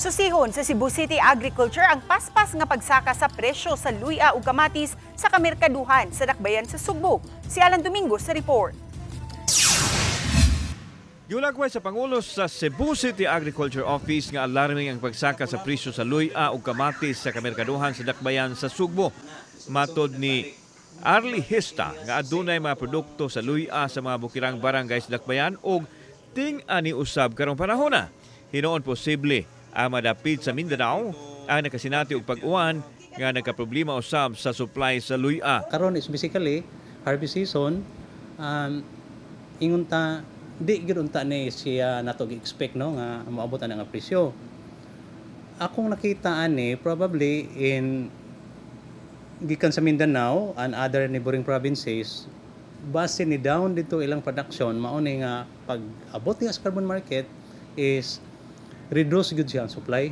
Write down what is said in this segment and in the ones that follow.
Susihon sa Cebu City Agriculture ang paspas nga pagsaka sa presyo sa luya ug kamatis sa kamerkaduhan sa Dakbayan sa Sugbo. Si Alan Domingo sa report. Giulakway sa Pangulo sa Cebu City Agriculture Office nga alarming ang pagsaka sa presyo sa luya ug kamatis sa kamerkaduhan sa Dakbayan sa Sugbo. Matod ni Arlie Hesta nga adunay mga produkto sa luya sa mga bukirang barangay sa Dakbayan ug ting-ani usab karong panahona. Hinuon posible ang madapit sa Mindanao ang nakasinati og pag-uwan nga nagkaproblema usab sa supply sa luya. Karon is basically harvest season. Ingon ta, di gyud unta ni siya nato gi-expect, no, nga moabot ana nga presyo. Akong nakita ani, probably in gikan sa Mindanao and other neighboring provinces, base ni down dito ilang production, mao ni nga pag abot niya sa carbon market is reduce gyud siya ang supply.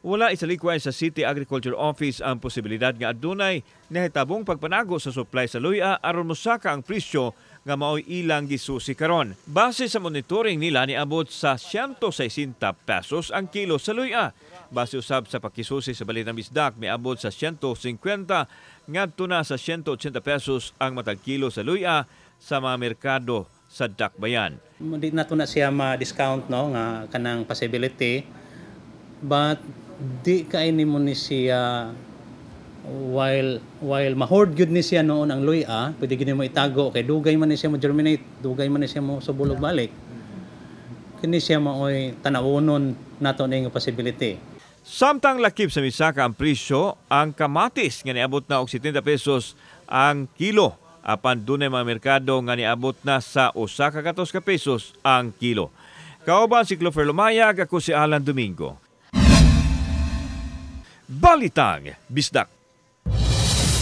Wala isalikway sa City Agriculture Office ang posibilidad nga adunay nahitabong pagpanago sa supply sa luya aron mosaka ang presyo nga maoy ilang gisusi karon. Base sa monitoring nila, niabot sa 160 pesos ang kilo sa luya. Base usab sa pakisusi sa Balitang Bisdak, miabot sa 150 ngadto na sa 180 pesos ang matag kilo sa luya sa mga merkado sa Dakbayan. Di nato na siya ma-discount, no, nga kanang possibility, but di kay nimo ni siya while ma-hoard gyud ni siya noon ang luya, pwede gyud nimo itago kay dugay man ni siya mo germinate, dugay man ni siya mo subol og balik. Kini siya maoy tanawonon nato ni nga possibility. Samtang lakip sa misaka ang presyo ang kamatis nga niabot na og 70 pesos ang kilo, apan dunay mga merkado nga niabot na sa 100 ka pesos ang kilo. Kauban si Clover Lumayag, ako si Alan Domingo. Balitang Bisdak.